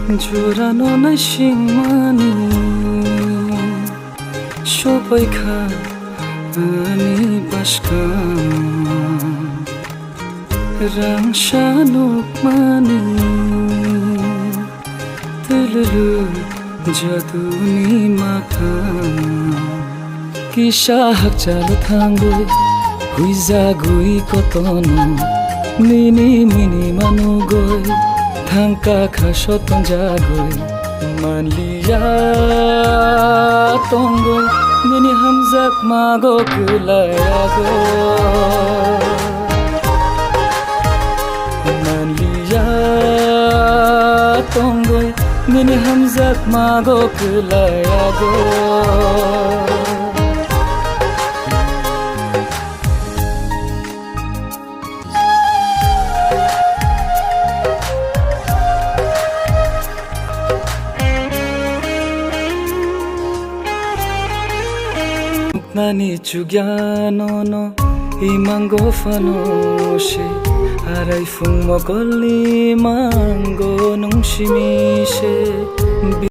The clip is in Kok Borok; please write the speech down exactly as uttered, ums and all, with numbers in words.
Jurano naisingmani sopaikha ani bwskang. Rangsa nukmani tululu jaduni makhang. Kisa hakchalo thangwi huijagwi kotono nini mini manugwi thangka kha sotonjagwi. Manliya tongwi nini hamjakmago kwlaiyago. Manliya tongwi nini hamjakmago kwlaiyago. Nani chugyano no imango phano se, arai phung mokolni mango nung simi se.